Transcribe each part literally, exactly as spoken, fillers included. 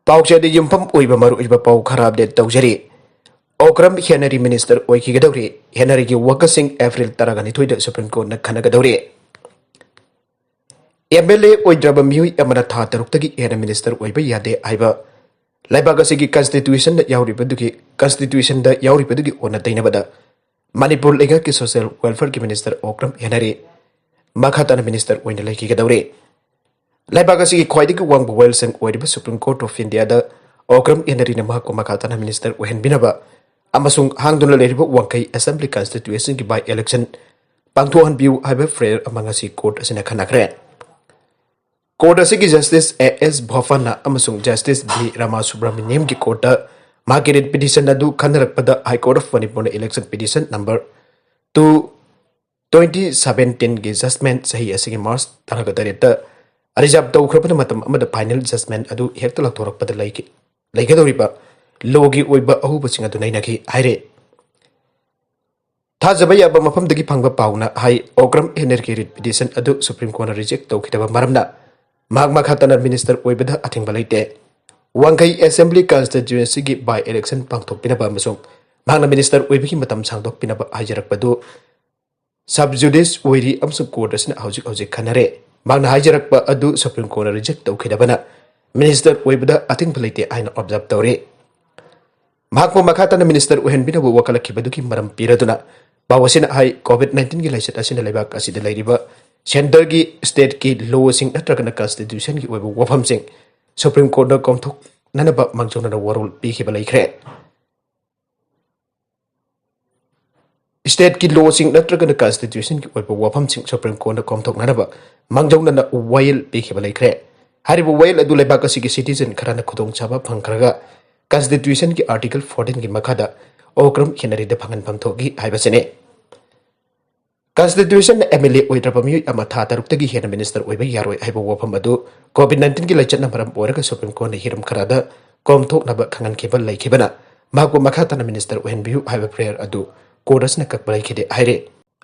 ꯄꯥꯎꯆꯦꯗ ꯌꯨꯝꯐꯝ ꯑꯣꯏꯕ ꯃꯔꯨꯑꯣꯏꯕ ꯄꯥꯎ ꯈꯔ ꯑꯞꯗꯦꯠ ꯇꯧꯖꯔꯤ꯫ ꯑꯣꯀ꯭ꯔꯝ ꯍꯦꯅꯔꯤ ꯃꯤꯅꯤꯁꯇꯔ ꯑꯣꯏꯈꯤꯒꯗꯧꯔꯤ꯫ ꯍꯦꯅꯔꯤꯒꯤ ꯋꯥꯀꯠꯁꯤꯡ ꯑꯦꯄ꯭ꯔꯤꯜ ꯇꯔꯥꯒ ꯅꯤꯊꯣꯏꯗ ꯁꯨꯄ꯭ꯔꯤꯝ ꯀꯣꯔꯠꯅ ꯈꯟꯅꯒꯗꯧꯔꯤ꯫ ꯑꯦꯝ ꯑꯦꯜ ꯑꯦ ꯑꯣꯏꯗ꯭ꯔꯕ ꯃꯤꯑꯣꯏ ꯑꯃꯅ ꯊꯥ ꯇꯔꯨꯛꯇꯒꯤ ꯍꯦꯟꯅ ꯃꯤꯅꯤꯁꯇꯔ ꯑꯣꯏꯕ ꯌꯥꯗꯦ ꯍꯥꯏꯕ ꯂꯩꯕꯥꯛ ꯑꯁꯤꯒꯤ ꯀꯟꯁꯇꯤꯇ꯭ꯌꯨꯁꯟꯗ ꯌꯥꯎꯔꯤꯕꯗꯨꯒꯤ, ꯀꯟꯁꯇꯤꯇ꯭ꯌꯨꯁꯟꯗ ꯌꯥꯎꯔꯤꯕꯗꯨꯒꯤ ꯑꯣꯟꯅ ꯇꯩꯅꯕꯗ ꯃꯅꯤꯄꯨꯔ ꯂꯩꯉꯥꯛꯀꯤ ꯁꯣꯁꯤꯌꯦꯜ ꯋꯦꯜꯐꯤꯌꯔꯒꯤ ꯃꯤꯅꯤꯁꯇꯔ ꯑꯣꯀ꯭ꯔꯝ ꯍꯦꯅꯔꯤ ꯃꯈꯥ ꯇꯥꯅ ꯃꯤꯅꯤꯁꯇꯔ ꯑꯣꯏꯅ ꯂꯩꯈꯤꯒꯗꯧꯔꯤ꯫ ꯂꯩꯕꯥꯛ ꯑꯁꯤꯒꯤ ꯈ꯭ꯋꯥꯏꯗꯒꯤ ꯋꯥꯡꯕ ꯋꯥꯌꯦꯜꯁꯪ ꯑꯣꯏꯔꯤꯕ ꯁꯨꯄ꯭ꯔꯤꯝ ꯀꯣꯔꯠ ꯑꯣꯐ ꯏꯟꯗꯤꯌꯥꯗ ꯑꯣꯀ꯭ꯔꯝ ꯍꯦꯅꯔꯤꯅ ꯃꯍꯥꯛꯄꯨ ꯃꯈꯥ ꯇꯥꯅ ꯃꯤꯅꯤꯁꯇꯔ ꯑꯣꯏꯍꯟꯕꯤꯅꯕ ꯑꯃꯁꯨꯡ ꯍꯥꯡꯗꯨꯅ ꯂꯩꯔꯤꯕ ꯋꯥꯡꯈꯩ ꯑꯦꯁꯦꯝꯕ꯭ꯂꯤ ꯀꯟꯁꯇꯤꯇ꯭ꯌꯨꯑꯦꯟꯁꯤꯒꯤ ꯕꯥꯏ ꯏꯂꯦꯛꯁꯟ ꯄꯥꯡꯊꯣꯛꯍꯟꯕꯤꯌꯨ ꯍꯥꯏꯕ ꯄ꯭ꯔꯦꯌꯔ ꯑꯃ ꯉꯁꯤ ꯀꯣꯔꯠ ꯑꯁꯤꯅ ꯈꯟꯅꯈ꯭ꯔꯦ꯫ ꯀꯣꯔꯠ ꯑꯁꯤꯒꯤ ꯖꯁꯇꯤꯁ ꯑꯦ ꯑꯦꯁ ꯚꯣꯐꯥꯅꯥ ꯑꯃꯁꯨꯡ ꯖꯁꯇꯤꯁ ꯚꯤ ꯔꯥꯃꯥ ꯁꯨꯕ꯭ꯔꯥꯃꯅꯤꯌꯝꯒꯤ ꯀꯣꯔꯠꯇ ꯃꯍꯥꯛꯀꯤ ꯔꯤꯠ ꯄꯤꯇꯤꯁꯟ ꯑꯗꯨ ꯈꯟꯅꯔꯛꯄꯗ ꯍꯥꯏ ꯀꯣꯔꯠ ꯑꯣꯐ ꯃꯅꯤꯄꯨꯔꯅ election petition number two twenty ꯁꯕꯦꯟꯇꯤꯟꯒꯤ ꯖꯁꯃꯦꯟ ꯆꯍꯤ ꯑꯁꯤꯒꯤ ꯃꯥꯔꯆ ꯇꯔꯥꯒ ꯇꯔꯦꯠꯇ ꯔꯤꯖꯥꯔꯚ ꯇꯧꯈ꯭ꯔꯕꯅ ꯃꯇꯝ ꯑꯃꯗ ꯐꯥꯏꯅꯦꯜ ꯖꯁꯃꯦꯟ ꯑꯗꯨ ꯍꯦꯛꯇ ꯂꯥꯎꯊꯣꯔꯛꯄꯗ ꯂꯩꯈꯤ-, ꯂꯩꯒꯗꯧꯔꯤꯕ ꯂꯣꯒꯤ ꯑꯣꯏꯕ ꯑꯍꯣꯕꯁꯤꯡ ꯑꯗꯨ ꯅꯩꯅꯈꯤ ꯍꯥꯏꯔꯦ꯫ ꯊꯥꯖꯕ ꯌꯥꯕ ꯃꯐꯝꯗꯒꯤ ꯐꯪꯕ ꯄꯥꯎꯅ ꯍꯥꯏ, ꯑꯣꯀ꯭ꯔꯝ ꯍꯦꯅꯔꯤꯒꯤ ꯔꯤꯠ ꯄꯤꯇꯤꯁꯟ ꯑꯗꯨ ꯁꯨꯄ꯭ꯔꯤꯝ ꯀꯣꯔꯠꯅ ꯔꯤꯖꯦꯛ ꯇꯧꯈꯤꯗꯕ ꯃꯔꯝꯅ ꯃꯍꯥꯛ ꯃꯈꯥ ꯇꯥꯅ ꯃꯤꯅꯤꯁꯇꯔ ꯑꯣꯏꯕꯗ ꯑꯊꯤꯡꯕ ꯂꯩꯇꯦ꯫ ꯋꯥꯡꯈꯩ ꯑꯦꯁꯦꯝꯕ꯭ꯂꯤ ꯀꯟꯁꯇꯤꯇ꯭ꯌꯨꯑꯦꯟꯁꯤꯒꯤ ꯕꯥꯏ ꯏꯂꯦꯛꯁꯟ ꯄꯥꯡꯊꯣꯛꯄꯤꯅꯕ ꯑꯃꯁꯨꯡ ꯃꯍꯥꯛꯅ ꯃꯤꯅꯤꯁꯇꯔ ꯑꯣꯏꯕꯒꯤ ꯃꯇꯝ ꯁꯥꯡꯗꯣꯛꯄꯤꯅꯕ ꯍꯥꯏꯖꯔꯛꯄꯗꯨ ꯁꯕ ꯖꯨꯗꯤꯁ ꯑꯣꯏꯔꯤ ꯑꯃꯁꯨꯡ ꯀꯣꯔꯠ ꯑꯁꯤꯅ ꯍꯧꯖꯤꯛ ꯍꯧꯖꯤꯛ ꯈꯟꯅꯔꯦ꯫ ꯃꯍꯥꯛꯅ ꯍꯥꯏꯖꯔꯛꯄ ꯑꯗꯨ ꯁꯨꯄ꯭ꯔꯤꯝ ꯀꯣꯔꯠꯅ ꯔꯤꯖꯦꯛ ꯇꯧꯈꯤꯗꯕꯅ ꯃꯤꯅꯤꯁꯇꯔ ꯑꯣꯏꯕꯗ ꯑꯊꯤꯡꯕ ꯂꯩꯇꯦ ꯍꯥꯏꯅ ꯑꯣꯕꯖꯥꯔꯚ ꯇꯧꯔꯤ꯫ ꯃꯍꯥꯛꯄꯨ ꯃꯈꯥ ꯇꯥꯅ ꯃꯤꯅꯤꯁꯇꯔ ꯑꯣꯏꯍꯟꯕꯤꯅꯕ ꯋꯥꯀꯠꯂꯛꯈꯤꯕꯗꯨꯒꯤ ꯃꯔꯝ ꯄꯤꯔꯗꯨꯅ ꯄꯥꯎ ꯑꯁꯤꯅ ꯍꯥꯏ, ꯀꯣꯚꯤꯗ ꯅꯥꯏꯟꯇꯤꯟꯒꯤ ꯂꯥꯏꯆꯠ ꯑꯁꯤꯅ ꯂꯩꯕꯥꯛ ꯑꯁꯤꯗ ꯂꯩꯔꯤꯕ ꯁꯦꯟꯇꯔꯒꯤ, ꯁ꯭ꯇꯦꯠꯀꯤ ꯂꯣꯁꯤꯡ ꯅꯠꯇ꯭ꯔꯒꯅ ꯀꯟꯁꯇꯤꯇ꯭ꯌꯨꯁꯟꯒꯤ ꯑꯣꯏꯕ ꯋꯥꯐꯝꯁꯤꯡ ꯁꯨꯄ꯭ꯔꯤꯝ ꯀꯣꯔꯠꯅ ꯀꯣꯝꯊꯣꯛꯅꯅꯕ ꯃꯥꯡꯖꯧꯅꯅ ꯋꯥꯔꯣꯜ ꯄꯤꯈꯤꯕ ꯂꯩꯈ꯭ꯔꯦ꯫ ꯁ꯭ꯇꯦꯠꯀꯤ ꯂꯣꯁꯤꯡ ꯅꯠꯇ꯭ꯔꯒꯅ ꯀꯟꯁꯇꯤꯇ꯭ꯌꯨꯁꯟꯒꯤ ꯑꯣꯏꯕ ꯋꯥꯐꯝꯁꯤꯡ ꯁꯨꯄ꯭ꯔꯤꯝ ꯀꯣꯔꯠꯅ ꯀꯣꯝꯊꯣꯛꯅꯅꯕ ꯃꯥꯡꯖꯧꯅꯅ ꯋꯥꯌꯦꯜ ꯄꯤꯈꯤꯕ ꯂꯩꯈ꯭ꯔꯦ꯫ ꯍꯥꯏꯔꯤꯕ ꯋꯥꯌꯦꯜ ꯑꯗꯨ ꯂꯩꯕꯥꯛ ꯑꯁꯤꯒꯤ ꯁꯤꯇꯤꯖꯟ ꯈꯔꯅ ꯈꯨꯗꯣꯡꯆꯥꯕ ꯐꯪꯈ꯭ꯔꯒ ꯀꯟꯁꯇꯤꯇ꯭ꯌꯨꯁꯟꯒꯤ ꯑꯥꯔꯇꯤꯀꯜ ꯐꯣꯔꯇꯤꯟꯒꯤ ꯃꯈꯥꯗ ꯑꯣꯀ꯭ꯔꯝ ꯍꯦꯅꯔꯤꯗ ꯐꯪꯍꯟꯐꯝ ꯊꯣꯛꯏ ꯍꯥꯏꯕꯁꯤꯅꯤ꯫ ꯀꯟꯁꯇꯤꯇ꯭ꯌꯨꯁꯟꯅ ꯑꯦꯝ ꯑꯦꯜ ꯑꯦ ꯑꯣꯏꯗ꯭ꯔꯕ ꯃꯤꯑꯣꯏ ꯑꯃ ꯊꯥ ꯇꯔꯨꯛꯇꯒꯤ ꯍꯦꯟꯅ ꯃꯤꯅꯤꯁꯇꯔ ꯑꯣꯏꯕ ꯌꯥꯔꯣꯏ ꯍꯥꯏꯕ ꯋꯥꯐꯝ ꯑꯗꯨ ꯀꯣꯚꯤꯗ ꯅꯥꯏꯟꯇꯤꯟꯒꯤ ꯂꯥꯏꯆꯠꯅ ꯃꯔꯝ ꯑꯣꯏꯔꯒ ꯁꯨꯄ꯭ꯔꯤꯝ ꯀꯣꯔꯠꯅ ꯍꯤꯔꯝ ꯈꯔꯗ ꯀꯣꯝꯊꯣꯛꯅꯕ ꯈꯪꯍꯟꯈꯤꯕ ꯂꯩꯈꯤꯕꯅ ꯃꯍꯥꯛꯄꯨ ꯃꯈꯥ ꯇꯥꯅ ꯃꯤꯅꯤꯁꯇꯔ ꯑꯣꯏꯍꯟꯕꯤꯌꯨ ꯍꯥꯏꯕ ꯄ꯭ꯔꯦꯌꯔ ꯑꯗꯨ ꯀꯣꯔꯠ ꯑꯁꯤꯅ ꯀꯛꯄ ꯂꯩꯈꯤꯗꯦ ꯍꯥꯏꯔꯦ꯫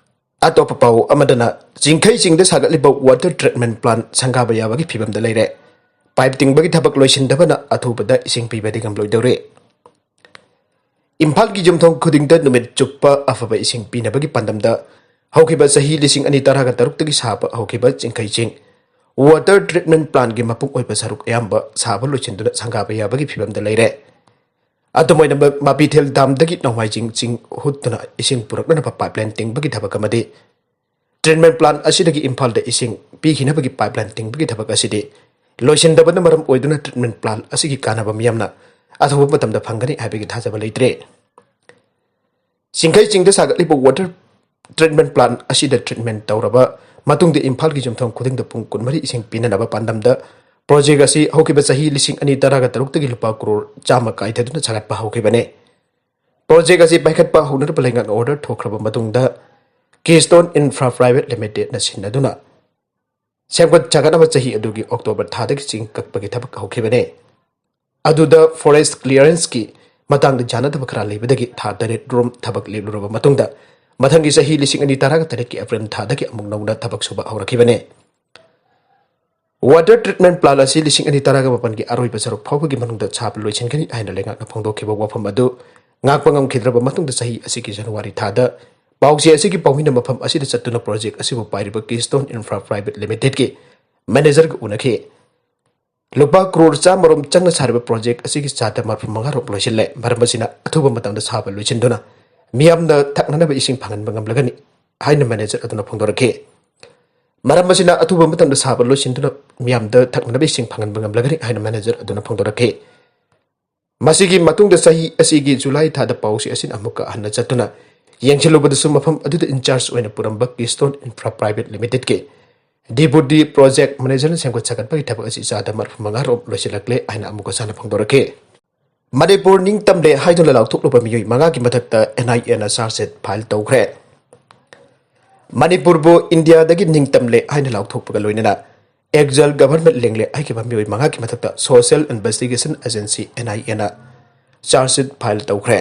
ꯑꯇꯣꯞꯄ ꯄꯥꯎ ꯑꯃꯗꯅ ꯆꯤꯡꯈꯩ ꯆꯤꯡꯗ ꯁꯥꯒꯠꯂꯤꯕ ꯋꯥꯇꯔ ꯇ꯭ꯔꯤꯠꯃꯦꯟ ꯄ꯭ꯂꯥꯟ ꯁꯪꯒꯥꯕ ꯌꯥꯕꯒꯤ ꯐꯤꯕꯝꯗ ꯂꯩꯔꯦ꯫ ꯄꯥꯏꯞ ꯇꯤꯡꯕꯒꯤ ꯊꯕꯛ ꯂꯣꯏꯁꯤꯟꯗꯕꯅ ꯑꯊꯨꯕꯗ ꯏꯁꯤꯡ ꯄꯤꯕꯗꯤ ꯉꯝꯂꯣꯏꯗꯧꯔꯦ꯫ ꯏꯝꯐꯥꯜꯒꯤ ꯌꯨꯝꯊꯣꯡ ꯈꯨꯗꯤꯡꯗ ꯅꯨꯃꯤꯠ ꯆꯨꯞꯄ ꯑꯐꯕ ꯏꯁꯤꯡ ꯄꯤꯅꯕꯒꯤ ꯄꯥꯟꯗꯝꯗ ꯍꯧꯈꯤꯕ ꯆꯍꯤ ꯂꯤꯁꯤꯡ ꯑꯅꯤ ꯇꯔꯥꯒ ꯇꯔꯨꯛꯇꯒꯤ ꯁꯥꯕ ꯍꯧꯈꯤꯕ ꯆꯤꯡꯈꯩ ꯆꯤꯡ ꯋꯥꯇꯔ ꯇ꯭ꯔꯤꯠꯃꯦꯟ ꯄ꯭ꯂꯥꯟꯒꯤ ꯃꯄꯨꯡ ꯑꯣꯏꯕ ꯁꯔꯨꯛ ꯑꯌꯥꯝꯕ ꯁꯥꯕ ꯂꯣꯏꯁꯤꯟꯗꯨꯅ ꯁꯪꯒꯥꯕ ꯌꯥꯕꯒꯤ ꯐꯤꯕꯝꯗ ꯂꯩꯔꯦ꯫ ꯑꯗꯨꯝ ꯑꯣꯏꯅꯃꯛ, ꯃꯥꯄꯤꯊꯦꯜ ꯗꯥꯝꯗꯒꯤ ꯅꯣꯡꯃꯥꯏꯖꯤꯡ ꯆꯤꯡ ꯍꯨꯠꯇꯨꯅ ꯏꯁꯤꯡ ꯄꯨꯔꯛꯅꯅꯕ ꯄꯥꯏꯞꯂꯥꯏꯟ ꯇꯤꯡꯕꯒꯤ ꯊꯕꯛ ꯑꯃꯗꯤ ꯇ꯭ꯔꯤꯠꯃꯦꯟ ꯄ꯭ꯂꯥꯟ ꯑꯁꯤꯗꯒꯤ ꯏꯝꯐꯥꯜꯗ ꯏꯁꯤꯡ ꯄꯤꯈꯤꯅꯕꯒꯤ ꯄꯥꯏꯞꯂꯥꯏꯟ ꯇꯤꯡꯕꯒꯤ ꯊꯕꯛ ꯑꯁꯤꯗꯤ ꯂꯣꯏꯁꯤꯟꯗꯕꯅ ꯃꯔꯝ ꯑꯣꯏꯗꯨꯅ ꯇ꯭ꯔꯤꯠꯃꯦꯟ ꯄ꯭ꯂꯥꯟ ꯑꯁꯤꯒꯤ ꯀꯥꯟꯅꯕ ꯃꯤꯌꯥꯝꯅ ꯑꯊꯨꯕ ꯃꯇꯝꯗ ꯐꯪꯒꯅꯤ ꯍꯥꯏꯕꯒꯤ ꯊꯥꯖꯕ ꯂꯩꯇ꯭ꯔꯦ꯫ ꯆꯤꯡꯈꯩ ꯆꯤꯡꯗ ꯁꯥꯒꯠꯂꯤꯕ ꯋꯥꯇꯔ ꯇ꯭ꯔꯤꯠꯃꯦꯟ ꯄ꯭ꯂꯥꯟ ꯑꯁꯤꯗ ꯇ꯭ꯔꯤꯠꯃꯦꯟ ꯇꯧꯔꯕ ꯃꯇꯨꯡꯗ ꯏꯝꯐꯥꯜꯒꯤ ꯌꯨꯝꯊꯣꯡ ꯈꯨꯗꯤꯡꯗ ꯄꯨꯡ ꯀꯨꯟꯃꯔꯤ ꯏꯁꯤꯡ ꯄꯤꯅꯅꯕ ꯄꯥꯟꯗꯝꯗ ꯄ꯭ꯔꯣꯖꯦꯛ ꯑꯁꯤ ꯍꯧꯈꯤꯕ ꯆꯍꯤ ꯂꯤꯁꯤꯡ ꯑꯅꯤ ꯇꯔꯥꯒ ꯇꯔꯨꯛꯇꯒꯤ ꯂꯨꯄꯥ ꯀ꯭ꯔꯣꯔ ꯆꯥꯝꯃ ꯀꯥꯏꯊꯗꯨꯅ ꯁꯥꯒꯠꯄ ꯍꯧꯈꯤꯕꯅꯤ꯫ ꯄ꯭ꯔꯣꯖꯦꯛ ꯑꯁꯤ ꯄꯥꯏꯈꯠꯄ ꯍꯧꯅꯅꯕ ꯂꯩꯉꯥꯛꯅ ꯑꯣꯔꯗꯔ ꯊꯣꯛꯈ꯭ꯔꯕ ꯃꯇꯨꯡꯗ ꯀꯦꯁꯇꯣꯟ ꯏꯟꯐ꯭ꯔꯥ ꯄ꯭ꯔꯥꯏꯚꯦꯠ ꯂꯤꯃꯤꯇꯦꯗꯅ ꯁꯤꯟꯅꯗꯨꯅ ꯁꯦꯝꯒꯠ ꯁꯥꯒꯠꯅꯕ ꯆꯍꯤ ꯑꯗꯨꯒꯤ ꯑꯣꯛꯇꯣꯕꯔ ꯊꯥꯗꯒꯤ ꯆꯤꯡ ꯀꯛꯄꯒꯤ ꯊꯕꯛ ꯍꯧꯈꯤꯕꯅꯤ꯫ ꯑꯗꯨꯗ ꯐꯣꯔꯦꯁ꯭ꯠ ꯀ꯭ꯂꯤꯌꯥꯔꯦꯟꯁꯀꯤ ꯃꯇꯥꯡꯗ ꯌꯥꯅꯗꯕ ꯈꯔ ꯂꯩꯕꯗꯒꯤ ꯊꯥ ꯇꯔꯦꯠ ꯔꯣꯝ ꯊꯕꯛ ꯂꯦꯞꯂꯨꯔꯕ ꯃꯇꯨꯡꯗ ꯃꯊꯪꯒꯤ ꯆꯍꯤ ꯂꯤꯁꯤꯡ ꯑꯅꯤ ꯇꯔꯥꯒ ꯇꯔꯦꯠꯀꯤ ꯑꯦꯄ꯭ꯔꯤꯜ ꯊꯥꯗꯒꯤ ꯑꯃꯨꯛ ꯅꯧꯅ ꯊꯕꯛ ꯁꯨꯕ ꯍꯧꯔꯛꯈꯤꯕꯅꯤ꯫ ꯋꯥꯇꯔ ꯇ꯭ꯔꯤꯠꯃꯦꯟ ꯄ꯭ꯂꯥꯟ ꯑꯁꯤ ꯂꯤꯁꯤꯡ ꯑꯅꯤ ꯇꯔꯥꯒ ꯃꯥꯄꯟꯒꯤ ꯑꯔꯣꯏꯕ ꯁꯔꯨꯛ ꯐꯥꯎꯕꯒꯤ ꯃꯅꯨꯡꯗ ꯁꯥꯕ ꯂꯣꯏꯁꯤꯟꯒꯅꯤ ꯍꯥꯏꯅ ꯂꯩꯉꯥꯛꯅ ꯐꯣꯡꯗꯣꯛꯈꯤꯕ ꯋꯥꯐꯝ ꯑꯗꯨ ꯉꯥꯛꯄ ꯉꯝꯈꯤꯗ꯭ꯔꯕ ꯃꯇꯨꯡꯗ ꯆꯍꯤ ꯑꯁꯤꯒꯤ ꯖꯅꯋꯥꯔꯤ ꯊꯥꯗ ꯄꯥꯎꯆꯦ ꯑꯁꯤꯒꯤ ꯄꯥꯎꯃꯤꯅ ꯃꯐꯝ ꯑꯁꯤꯗ ꯆꯠꯇꯨꯅ ꯄ꯭ꯔꯣꯖꯦꯛ ꯑꯁꯤꯕꯨ ꯄꯥꯏꯔꯤꯕ ꯀꯦꯁꯇꯣꯟ ꯏꯟꯐ꯭ꯔꯥ ꯄ꯭ꯔꯥꯏꯚꯦꯠ ꯂꯤꯃꯤꯇꯦꯗꯀꯤ ꯃꯦꯅꯦꯖꯔꯒ ꯎꯅꯈꯤ꯫ ꯂꯨꯄꯥ ꯀ꯭ꯔꯣꯔ ꯆꯥꯝꯃꯔꯣꯝ ꯆꯪꯅ ꯁꯥꯔꯤꯕ ꯄ꯭ꯔꯣꯖꯦꯛ ꯑꯁꯤꯒꯤ ꯆꯥꯗ ꯃꯔꯐꯨ ꯃꯉꯥꯔꯣꯝ ꯂꯣꯏꯁꯤꯜꯂꯦ꯫ ꯃꯔꯝ ꯑꯁꯤꯅ ꯑꯊꯨꯕ ꯃꯇꯝꯗ ꯁꯥꯕ ꯂꯣꯏꯁꯤꯟꯗꯨꯅ ꯃꯤꯌꯥꯝꯗ ꯊꯛꯅꯅꯕ ꯏꯁꯤꯡ ꯐꯪꯍꯟꯕ ꯉꯝꯂꯒꯅꯤ ꯍꯥꯏꯅ ꯃꯦꯅꯦꯖꯔ ꯑꯗꯨꯅ ꯐꯣꯡꯗꯣꯔꯛꯈꯤ꯫ ꯃꯔꯝ ꯑꯁꯤꯅ ꯑꯊꯨꯕ ꯃꯇꯝꯗ ꯁꯥꯕ ꯂꯣꯏꯁꯤꯟꯗꯨꯅ ꯃꯤꯌꯥꯝꯗ ꯊꯛꯅꯅꯕ ꯏꯁꯤꯡ ꯐꯪꯍꯟꯕ ꯉꯝꯂꯒꯅꯤ ꯍꯥꯏꯅ ꯃꯦꯅꯦꯖꯔ ꯑꯗꯨꯅ ꯐꯣꯡꯗꯣꯔꯛꯈꯤ꯫ ꯃꯁꯤꯒꯤ ꯃꯇꯨꯡꯗ ꯆꯍꯤ ꯑꯁꯤꯒꯤ ꯖꯨꯂꯥꯏ ꯊꯥꯗ ꯄꯥꯎꯆꯦ ꯑꯁꯤꯅ ꯑꯃꯨꯛꯀ ꯍꯟꯅ ꯆꯠꯇꯨꯅ ꯌꯦꯡꯁꯤꯜꯂꯨꯕꯗꯁꯨ ꯃꯐꯝ ꯑꯗꯨꯗ ꯏꯟꯆꯥꯔꯖ ꯑꯣꯏꯅ ꯄꯨꯔꯝꯕ ꯀꯦꯁꯇꯣꯟ ꯏꯟꯐ꯭ꯔꯥ ꯄ꯭ꯔꯥꯏꯚꯦꯠ ꯂꯤꯃꯤꯇꯦꯗꯀꯤ ꯗꯤꯄꯨꯇꯤ ꯄ꯭ꯔꯣꯖꯦꯛ ꯃꯦꯅꯦꯖꯔꯅ ꯁꯦꯝꯒꯠ ꯁꯥꯒꯠꯄꯒꯤ ꯊꯕꯛ ꯑꯁꯤ ꯆꯥꯗ ꯃꯔꯐꯨ ꯃꯉꯥꯔꯣꯝ ꯂꯣꯏꯁꯤꯜꯂꯛꯂꯦ ꯍꯥꯏꯅ ꯑꯃꯨꯛꯀ ꯍꯟꯅ ꯐꯣꯡꯗꯣꯔꯛꯈꯤ꯫ ꯃꯅꯤꯄꯨꯔ ꯅꯤꯡꯇꯝꯂꯦ ꯍꯥꯏꯗꯨꯅ ꯂꯥꯎꯊꯣꯛꯂꯨꯕ ꯃꯤꯑꯣꯏ ꯃꯉꯥꯒꯤ ꯃꯊꯛꯇ ꯑꯦꯟ ꯑꯥꯏ ꯑꯦꯅ ꯆꯥꯔꯖ ꯁꯤꯠ ꯐꯥꯏꯜ ꯇꯧꯈ꯭ꯔꯦ꯫ ꯃꯅꯤꯄꯨꯔꯕꯨ ꯏꯟꯗꯤꯌꯥꯗꯒꯤ ꯅꯤꯡꯇꯝꯂꯦ ꯍꯥꯏꯅ ꯂꯥꯎꯊꯣꯛꯄꯒ ꯂꯣꯏꯅꯅ ꯑꯦꯛꯖꯥꯏꯜ ꯒꯚꯔꯟꯃꯦꯟꯠ ꯂꯦꯡꯂꯦ ꯍꯥꯏꯈꯤꯕ ꯃꯤꯑꯣꯏ ꯃꯉꯥꯒꯤ ꯃꯊꯛꯇ ꯁꯣꯁꯤꯌꯦꯜ ꯏꯟꯚꯦꯁꯇꯤꯒꯦꯁꯟ ꯑꯦꯖꯦꯟꯁꯤ, ꯑꯦꯟ ꯑꯥꯏ ꯑꯦꯅ ꯆꯥꯔꯖ ꯁꯤꯠ ꯐꯥꯏꯜ ꯇꯧꯈ꯭ꯔꯦ꯫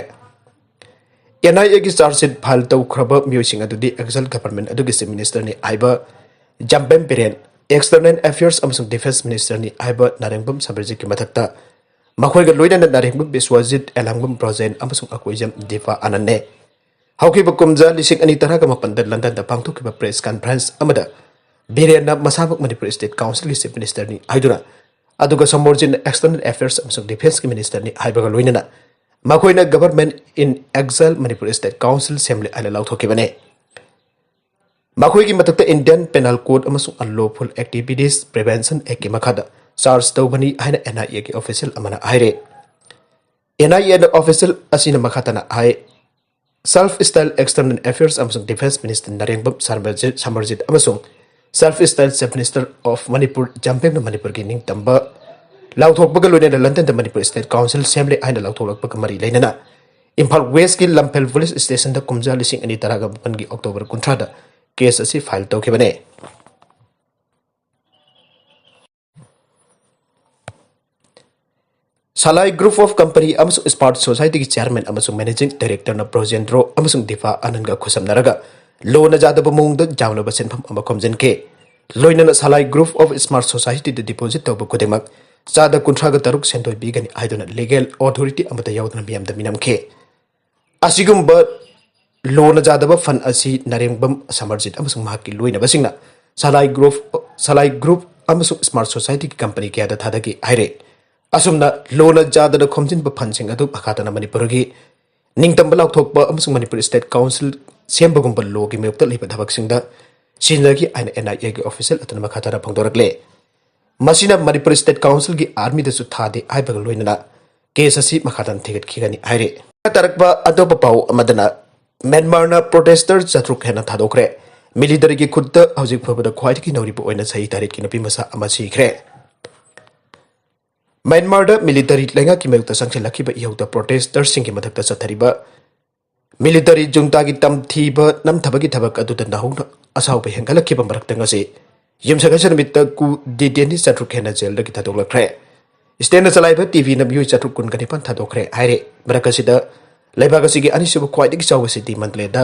ꯑꯦꯟ ꯑꯥꯏ ꯑꯦꯒꯤ ꯆꯥꯔꯖ ꯁꯤꯠ ꯐꯥꯏꯜ ꯇꯧꯈ꯭ꯔꯕ ꯃꯤꯑꯣꯏꯁꯤꯡ ꯑꯗꯨꯗꯤ ꯑꯦꯛꯖꯥꯏꯜ ꯒꯚꯔꯟꯃꯦꯟꯠ ꯑꯗꯨꯒꯤ ꯆꯤꯐ ꯃꯤꯅꯤꯁꯇꯔꯅꯤ ꯍꯥꯏꯕ ꯖꯝꯕꯦꯝ ꯕꯤꯔꯦꯟ, External Affairs ꯑꯃꯁꯨꯡ Defence Minister ꯅꯤ ꯍꯥꯏꯕ ꯅꯥꯔꯦꯡꯕꯝ ꯁꯃꯔꯖꯤꯠꯀꯤ ꯃꯊꯛꯇ ꯃꯈꯣꯏꯒ ꯂꯣꯏꯅꯅ ꯅꯥꯔꯦꯡꯕꯝ ꯕꯤꯁ꯭ꯋꯖꯤꯠ, ꯑꯦꯂꯥꯡꯕꯝ ꯕ꯭ꯔꯣꯖꯦꯟ ꯑꯃꯁꯨꯡ ꯑꯀꯣꯏꯖꯝ ꯗꯤꯄꯥ ꯑꯅꯟꯅꯦ꯫ ꯍꯧꯈꯤꯕ ꯀꯨꯝꯖꯥ ꯂꯤꯁꯤꯡ ꯑꯅꯤ ꯇꯔꯥꯒ ꯃꯥꯄꯟꯗ ꯂꯟꯗꯟꯗ ꯄꯥꯡꯊꯣꯛꯈꯤꯕ press conference ꯑꯃꯗ ꯕꯤꯔꯦꯟꯅ ꯃꯁꯥꯃꯛ ꯃꯅꯤꯄꯨꯔ State Council ꯒꯤ Chief Minister ꯅꯤ ꯍꯥꯏꯗꯨꯅ, ꯑꯗꯨꯒ ꯁꯣꯃꯣꯔꯖꯤꯠꯅ External Affairs ꯑꯃꯁꯨꯡ Defence ꯀꯤ Minister ꯅꯤ ꯍꯥꯏꯕꯒ ꯂꯣꯏꯅꯅ ꯃꯈꯣꯏꯅ Government in Exile Manipur State Council ꯁꯦꯝꯂꯦ ꯍꯥꯏꯅ ꯂꯥꯎꯊꯣꯛꯈꯤꯕꯅꯤ꯫ ꯃꯈꯣꯏꯒꯤ ꯃꯊꯛꯇ Indian Penal Code ꯑꯃꯁꯨꯡ Unlawful Activities Prevention Act ꯀꯤ ꯃꯈꯥꯗ charge ꯇꯧꯕꯅꯤ ꯍꯥꯏꯅ N I A ꯒꯤ official ꯑꯃꯅ ꯍꯥꯏꯔꯦ꯫ N I A ꯅ official ꯑꯁꯤꯅ ꯃꯈꯥ ꯇꯥꯅ ꯍꯥꯏ, Self Style External Affairs ꯑꯃꯁꯨꯡ Defence Minister ꯅꯥꯔꯦꯡꯕꯝ ꯁꯃꯔꯖꯤꯠ, ꯁꯃꯔꯖꯤꯠ ꯑꯃꯁꯨꯡ Self Style Chief Minister of Manipur ꯖꯝꯄꯦꯡꯅ ꯃꯅꯤꯄꯨꯔꯒꯤ ꯅꯤꯡꯇꯝꯕ ꯂꯥꯎꯊꯣꯛꯄꯒ ꯂꯣꯏꯅꯅ ꯂꯟꯗꯟꯗ ꯃꯅꯤꯄꯨꯔ State Council ꯁꯦꯝꯂꯦ ꯍꯥꯏꯅ ꯂꯥꯎꯊꯣꯛꯂꯛꯄꯒ ꯃꯔꯤ ꯂꯩꯅꯅ ꯏꯝꯐꯥꯜ West ꯀꯤ ꯂꯝꯐꯦꯜ Police Station ꯗ ꯀꯨꯝꯖꯥ ꯂꯤꯁꯤꯡ ꯑꯅꯤ ꯇꯔꯥꯒ ꯃꯥꯄꯟꯒꯤ October ꯀꯨꯟꯊ꯭ꯔꯥꯗ case ꯑꯁꯤ file ꯇꯧꯈꯤꯕꯅꯤ꯫ ꯁꯂꯥꯏ Group of Company ꯑꯃꯁꯨꯡ Smart Society ꯒꯤ Chairman ꯑꯃꯁꯨꯡ Managing Director ꯅ ꯕ꯭ꯔꯣꯖꯦꯟꯗ꯭ꯔꯣ ꯑꯃꯁꯨꯡ ꯗꯤꯄꯥ ꯑꯅꯟꯒ ꯈꯨꯠꯁꯝꯅꯔꯒ ꯂꯣꯅ ꯌꯥꯗꯕ ꯃꯑꯣꯡꯗ ꯌꯥꯝꯂꯕ ꯁꯦꯟꯐꯝ ꯑꯃ ꯈꯣꯝꯖꯤꯟꯈꯤ꯫ ꯂꯣꯏꯅꯅ ꯁꯂꯥꯏ Group of Smart Society the deposit ꯇꯧꯕ ꯈꯨꯗꯤꯡꯃꯛ ꯆꯥꯗ ꯀꯨꯟꯊ꯭ꯔꯥꯒ ꯇꯔꯨꯛ ꯁꯦꯟꯗꯣꯏ ꯄꯤꯒꯅꯤ ꯍꯥꯏꯗꯨꯅ legal authority ꯑꯃꯠꯇ ꯌꯥꯎꯗꯅ ꯃꯤꯌꯥꯝꯗ ꯃꯤꯅꯝꯈꯤ꯫ ꯑꯁꯤꯒꯨꯝꯕ ꯂꯣꯅ ꯌꯥꯗꯕ fund ꯑꯁꯤ ꯅꯥꯔꯦꯡꯕꯝ ꯁꯃꯔꯖꯤꯠ ꯑꯃꯁꯨꯡ ꯃꯍꯥꯛꯀꯤ ꯂꯣꯏꯅꯕꯁꯤꯡꯅ ꯁꯂꯥꯏ Group, ꯁꯂꯥꯏ Group ꯑꯃꯁꯨꯡ Smart Society ꯒꯤ company ꯀꯌꯥꯗ ꯊꯥꯗꯈꯤ ꯍꯥꯏꯔꯦ꯫ ꯑꯁꯨꯝꯅ ꯂꯣꯅ ꯌꯥꯗꯅ ꯈꯣꯝꯖꯤꯟꯕ fund ꯁꯤꯡ ꯑꯗꯨ ꯃꯈꯥ ꯇꯥꯅ ꯃꯅꯤꯄꯨꯔꯒꯤ ꯅꯤꯡꯇꯝꯕ ꯂꯥꯎꯊꯣꯛꯄ ꯑꯃꯁꯨꯡ ꯃꯅꯤꯄꯨꯔ State Council ꯁꯦꯝꯕꯒꯨꯝꯕ law ꯒꯤ ꯃꯥꯌꯣꯛꯇ ꯂꯩꯕ ꯊꯕꯛꯁꯤꯡꯗ ꯁꯤꯖꯤꯟꯅꯈꯤ ꯍꯥꯏꯅ N I A ꯒꯤ official ꯑꯗꯨꯅ ꯃꯈꯥ ꯇꯥꯅ ꯐꯣꯡꯗꯣꯔꯛꯂꯦ꯫ ꯃꯁꯤꯅ ꯃꯅꯤꯄꯨꯔ State Council ꯒꯤ army ꯗꯁꯨ ꯊꯥꯗꯦ ꯍꯥꯏꯕꯒ ꯂꯣꯏꯅꯅ case ꯑꯁꯤ ꯃꯈꯥ ꯇꯥꯅ ꯊꯤꯒꯠꯈꯤꯒꯅꯤ ꯍꯥꯏꯔꯤ꯫ ꯇꯥꯔꯛꯄ ꯑꯇꯣꯞꯄ ꯄꯥꯎ ꯑꯃꯗꯅ ꯃ꯭ꯌꯥꯟꯃꯥꯔꯅ protester ꯆꯥꯇ꯭ꯔꯨꯛ ꯍꯦꯟꯅ ꯊꯥꯗꯣꯛꯈ꯭ꯔꯦ꯫ Military ꯒꯤ ꯈꯨꯠꯇ ꯍꯧꯖꯤꯛ ꯐꯥꯎꯕꯗ ꯈ꯭ꯋꯥꯏꯗꯒꯤ ꯅꯧꯔꯤꯕ ꯑꯣꯏꯅ ꯆꯍꯤ ꯇꯔꯦꯠꯀꯤ ꯅꯨꯄꯤ ꯃꯆꯥ ꯑꯃ ꯁꯤꯈ꯭ꯔꯦ꯫ ꯃ꯭ꯌꯥꯟꯃꯥꯔꯗ military ꯂꯩꯉꯥꯛꯀꯤ ꯃꯥꯌꯣꯛꯇ ꯆꯪꯁꯤꯜꯂꯛꯈꯤꯕ ꯏꯍꯧꯗ protester ꯁꯤꯡꯒꯤ ꯃꯊꯛꯇ ꯆꯠꯊꯔꯤꯕ military junta ꯒꯤ ꯇꯝꯊꯤꯕ ꯅꯝꯊꯕꯒꯤ ꯊꯕꯛ ꯑꯗꯨꯗ ꯅꯧꯍꯧꯅ ꯑꯁꯥꯎꯕ ꯍꯦꯟꯒꯠꯂꯛꯈꯤꯕ ꯃꯔꯛꯇ ꯉꯁꯤ ꯌꯨꯝꯁꯀꯩꯁ ꯅꯨꯃꯤꯠꯇ ꯀꯨ ꯗꯤꯇꯦꯟꯅꯤ ꯆꯥꯇ꯭ꯔꯨꯛ ꯍꯦꯟꯅ jail ꯗꯒꯤ ꯊꯥꯗꯣꯛꯂꯛꯈ꯭ꯔꯦ꯫ State ꯅ ꯆꯂꯥꯏꯕ T V ꯅ ꯃꯤꯑꯣꯏ ꯆꯥꯇ꯭ꯔꯨꯛ ꯀꯨꯟꯒ ꯅꯤꯄꯥꯟ ꯊꯥꯗꯣꯛꯈ꯭ꯔꯦ ꯍꯥꯏꯔꯦ꯫ ꯃꯔꯛ ꯑꯁꯤꯗ ꯂꯩꯕꯥꯛ ꯑꯁꯤꯒꯤ ꯑꯅꯤꯁꯨꯕ ꯈ꯭ꯋꯥꯏꯗꯒꯤ ꯆꯥꯎꯕ city ꯃꯟꯗꯂꯦꯗ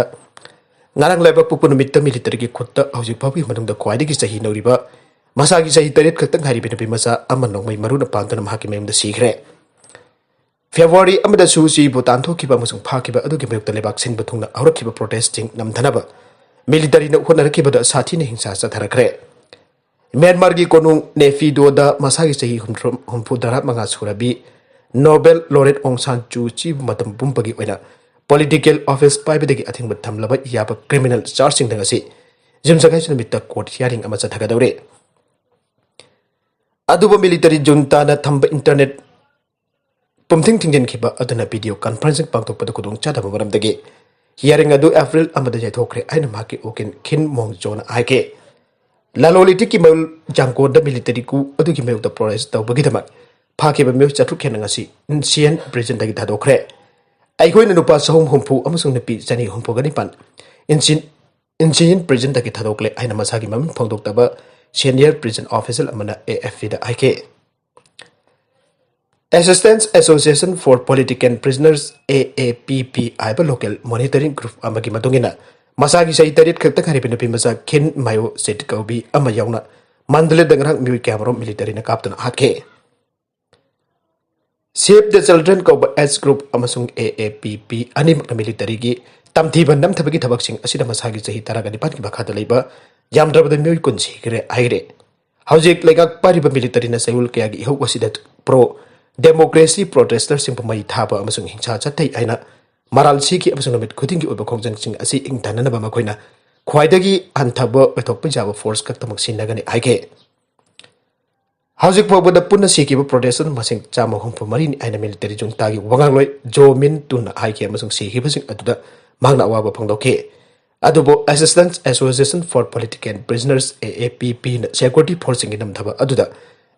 ꯉꯔꯥꯡ ꯂꯩꯕꯥꯛꯄꯣꯛꯄ ꯅꯨꯃꯤꯠꯇ military ꯒꯤ ꯈꯨꯠꯇ ꯍꯧꯖꯤꯛ ꯐꯥꯎꯕꯒꯤ ꯃꯅꯨꯡꯗ ꯈ꯭ꯋꯥꯏꯗꯒꯤ ꯆꯍꯤ ꯅꯧꯔꯤꯕ ꯃꯁꯥꯒꯤ ꯆꯍꯤ ꯇꯔꯦꯠ ꯈꯛꯇ ꯉꯥꯏꯔꯤꯕ ꯅꯨꯄꯤ ꯃꯆꯥ ꯑꯃ ꯅꯣꯡꯃꯩ ꯃꯔꯨꯅ ꯄꯥꯟꯗꯨꯅ ꯃꯍꯥꯛꯀꯤ ꯃꯌꯨꯝꯗ ꯁꯤꯈ꯭ꯔꯦ꯫ ꯐꯦꯕ꯭ꯔꯨꯋꯥꯔꯤ ꯑꯃꯗ ꯁꯨ ꯆꯤꯕꯨ ꯇꯥꯟꯊꯣꯛꯈꯤꯕ ꯑꯃꯁꯨꯡ ꯐꯥꯈꯤꯕ ꯑꯗꯨꯒꯤ ꯃꯥꯌꯣꯛꯇ ꯂꯩꯕꯥꯛ ꯁꯤꯟꯕ ꯊꯨꯡꯅ ꯍꯧꯔꯛꯈꯤꯕ ꯄ꯭ꯔꯣꯇꯦꯁꯁꯤꯡ ꯅꯝꯊꯅꯕ ꯃꯤꯂꯤꯇꯔꯤꯅ ꯍꯣꯠꯅꯔꯛꯈꯤꯕꯗ ꯁꯥꯊꯤꯅ ꯍꯤꯡꯁꯥ ꯆꯠꯊꯔꯛꯈ꯭ꯔꯦ꯫ ꯃ꯭ꯌꯥꯟꯃꯥꯔꯒꯤ ꯀꯣꯅꯨꯡ ꯅꯦꯐꯤꯗꯣꯗ ꯃꯁꯥꯒꯤ ꯆꯍꯤ ꯍꯨꯝꯐꯨ ꯍꯨꯝꯐꯨꯇꯔꯥ ꯃꯉꯥ ꯁꯨꯔꯕꯤ ꯅꯣꯕꯦꯜ ꯂꯣꯔꯦꯠ ꯑꯣꯡ ꯁꯥꯟ ꯁꯨ ꯆꯤꯕꯨ ꯃꯇꯝ ꯄꯨꯝꯕꯒꯤ ꯑꯣꯏꯅ ꯄꯣꯂꯤꯇꯤꯀꯦꯜ ꯑꯣꯐꯤꯁ ꯄꯥꯏꯕꯗꯒꯤ ꯑꯊꯤꯡꯕ ꯊꯝꯂꯕ ꯌꯥꯕ ꯀ꯭ꯔꯤꯃꯤꯅꯦꯜ ꯆꯥꯔꯖꯁꯤꯡꯗ ꯉꯁꯤ ꯌꯨꯝꯁꯀꯩꯁ ꯅꯨꯃꯤꯠꯇ ꯀꯣꯔꯠ ꯍꯤꯌꯥꯔꯤꯡ ꯑꯃ ꯆꯠꯊꯒꯗꯧꯔꯤ꯫ ꯑꯗꯨꯕꯨ ꯃꯤꯂꯤꯇꯔꯤ ꯖꯨꯟꯇꯥꯅ ꯊꯝꯕ ꯏꯟꯇꯔꯅꯦꯠ ꯄꯨꯝꯊꯤꯡ ꯊꯤꯡꯖꯤꯟꯈꯤꯕ ꯑꯗꯨꯅ ꯚꯤꯗꯤꯑꯣ ꯀꯟꯐꯔꯦꯟꯁꯤꯡ ꯄꯥꯡꯊꯣꯛꯄꯗ ꯈꯨꯗꯣꯡꯆꯥꯗꯕ ꯃꯔꯝꯗꯒꯤ ꯍꯤꯌꯥꯔꯤꯡ ꯑꯗꯨ ꯑꯦꯄ꯭ꯔꯤꯜ ꯑꯃꯗ ꯌꯩꯊꯣꯛꯈ꯭ꯔꯦ ꯍꯥꯏꯅ ꯃꯍꯥꯛꯀꯤ ꯎꯀꯤꯜ ꯈꯤꯟ ꯃꯣꯡ ꯖꯣꯅ ꯍꯥꯏꯈꯤ꯫ ꯂꯂꯣꯟ ꯏꯇꯤꯛꯀꯤ ꯃꯌꯣꯜ ꯖꯥꯡꯀꯣꯟꯗ ꯃꯤꯂꯤꯇꯔꯤ ꯀꯨ ꯑꯗꯨꯒꯤ ꯃꯥꯌꯣꯛꯇ ꯄ꯭ꯔꯣꯇꯦꯁ ꯇꯧꯕꯒꯤꯗꯃꯛ ꯐꯥꯈꯤꯕ ꯃꯤꯑꯣꯏ ꯆꯥꯇ꯭ꯔꯨꯛ ꯍꯦꯟꯅ ꯉꯁꯤ ꯏꯟꯁꯤꯌꯟ ꯄ꯭ꯔꯤꯖꯟꯗꯒꯤ ꯊꯥꯗꯣꯛꯈ꯭ꯔꯦ꯫ ꯑꯩꯈꯣꯏꯅ ꯅꯨꯄꯥ ꯆꯍꯨꯝ ꯍꯨꯝꯐꯨ ꯑꯃꯁꯨꯡ ꯅꯨꯄꯤ ꯆꯅꯤ ꯍꯨꯝꯐꯨꯒ ꯅꯤꯄꯥꯟ ꯏꯟꯁꯤꯟ ꯏꯟꯁꯤꯌꯟ ꯄ꯭ꯔꯤꯖꯟꯗꯒꯤ ꯊꯥꯗꯣꯛꯂꯦ ꯍꯥꯏꯅ ꯃꯁꯥꯒꯤ ꯃꯃꯤꯡ ꯐꯣꯡꯗꯣꯛꯇꯕ ꯁꯦꯅꯤꯌꯔ ꯄ꯭ꯔꯤꯖꯟ ꯑꯣꯐꯤꯁꯤꯌꯦꯜ ꯑꯃꯅ ꯑꯦ ꯑꯦꯐ ꯄꯤꯗ ꯍꯥꯏꯈꯤ꯫ Assistance Association for Political Prisoners, ꯑꯦ ꯑꯦ ꯄꯤ ꯄꯤ ꯍꯥꯏꯕ ꯂꯣꯀꯦꯜ ꯃꯣꯅꯤꯇꯔꯤꯡ ꯒ꯭ꯔꯨꯞ ꯑꯃꯒꯤ ꯃꯇꯨꯡ ꯏꯟꯅ ꯃꯁꯥꯒꯤ ꯆꯍꯤ ꯇꯔꯦꯠ ꯈꯛꯇ ꯉꯥꯏꯔꯤꯕ ꯅꯨꯄꯤ ꯃꯆꯥ ꯈꯤꯟ ꯃꯥꯌꯣ ꯁꯦꯠ ꯀꯧꯕꯤ ꯑꯃ ꯌꯥꯎꯅ ꯃꯟꯗꯂꯦꯗ ꯉꯔꯥꯡ ꯃꯤꯑꯣꯏ ꯀꯌꯥꯃꯔꯨꯝ ꯃꯤꯂꯤꯇꯔꯤꯅ ꯀꯥꯞꯇꯨꯅ ꯍꯥꯠꯈꯤ꯫ Save the Children ꯀꯧꯕ ꯑꯦꯖ ꯒ꯭ꯔꯨꯞ ꯑꯃꯁꯨꯡ ꯑꯦ ꯑꯦ ꯄꯤ ꯄꯤ ꯑꯅꯤꯃꯛꯅ ꯃꯤꯂꯤꯇꯔꯤꯒꯤ ꯇꯝꯊꯤꯕ ꯅꯝꯊꯕꯒꯤ ꯊꯕꯛꯁꯤꯡ ꯑꯁꯤꯗ ꯃꯁꯥꯒꯤ ꯆꯍꯤ ꯇꯔꯥꯒ ꯅꯤꯄꯥꯟꯒꯤ ꯃꯈꯥꯗ ꯂꯩꯕ ꯌꯥꯝꯗ꯭ꯔꯕꯗ ꯃꯤꯑꯣꯏ ꯀꯨꯟ ꯁꯤꯈ꯭ꯔꯦ ꯍꯥꯏꯔꯦ꯫ ꯍꯧꯖꯤꯛ ꯂꯩꯉꯥꯛ ꯄꯥꯏꯔꯤꯕ ꯃꯤꯂꯤꯇꯔꯤꯅ ꯆꯌꯣꯜ ꯀꯌꯥꯒꯤ ꯏꯍꯧ ꯑꯁꯤꯗ ꯄ꯭ꯔꯣ ꯗꯦꯃꯣꯀ꯭ꯔꯦꯁꯤ ꯄ꯭ꯔꯣꯇꯦꯁꯇꯔꯁꯤꯡꯕꯨ ꯃꯩ ꯊꯥꯕ ꯑꯃꯁꯨꯡ ꯍꯤꯡꯁꯥ ꯆꯠꯊꯩ ꯍꯥꯏꯅ ꯃꯔꯥꯜ ꯁꯤꯈꯤ ꯑꯃꯁꯨꯡ ꯅꯨꯃꯤꯠ ꯈꯨꯗꯤꯡꯒꯤ ꯑꯣꯏꯕ ꯈꯣꯡꯖꯪꯁꯤꯡ ꯑꯁꯤ ꯏꯪꯊꯅꯅꯕ ꯃꯈꯣꯏꯅ ꯈ꯭ꯋꯥꯏꯗꯒꯤ ꯍꯟꯊꯕ ꯑꯣꯏꯊꯣꯛꯄ ꯌꯥꯕ ꯐꯣꯔꯁ ꯈꯛꯇꯃꯛ ꯁꯤꯖꯤꯟꯅꯒꯅꯤ ꯍꯥꯏꯈꯤ꯫ ꯍꯧꯖꯤꯛ ꯐꯥꯎꯕꯗ ꯄꯨꯟꯅ ꯁꯤꯈꯤꯕ ꯄ꯭ꯔꯣꯇꯦꯁꯇꯔ ꯃꯁꯤꯡ ꯆꯥꯝꯃ ꯍꯨꯝꯐꯨ ꯃꯔꯤꯅꯤ ꯍꯥꯏꯅ ꯃꯤꯂꯤꯇꯔꯤ ꯖꯨꯟꯇꯥꯒꯤ ꯋꯥꯉꯥꯡꯂꯣꯏ ꯖꯣ ꯃꯤꯟ ꯇꯨꯟꯅ ꯍꯥꯏꯈꯤ ꯑꯃꯁꯨꯡ ꯁꯤꯈꯤꯕꯁꯤꯡ ꯑꯗꯨꯗ ꯃꯍꯥꯛꯅ ꯑꯋꯥꯕ ꯐꯣꯡꯗꯣꯛꯈꯤ꯫ ꯑꯗꯨꯕꯨ Assistance Association for Political Prisoners, ꯑꯦ ꯑꯦ ꯄꯤ ꯄꯤꯅ ꯁꯦꯀ꯭ꯌꯨꯔꯤꯇꯤ ꯐꯣꯔꯁꯁꯤꯡꯒꯤ ꯅꯝꯊꯕ ꯑꯗꯨꯗ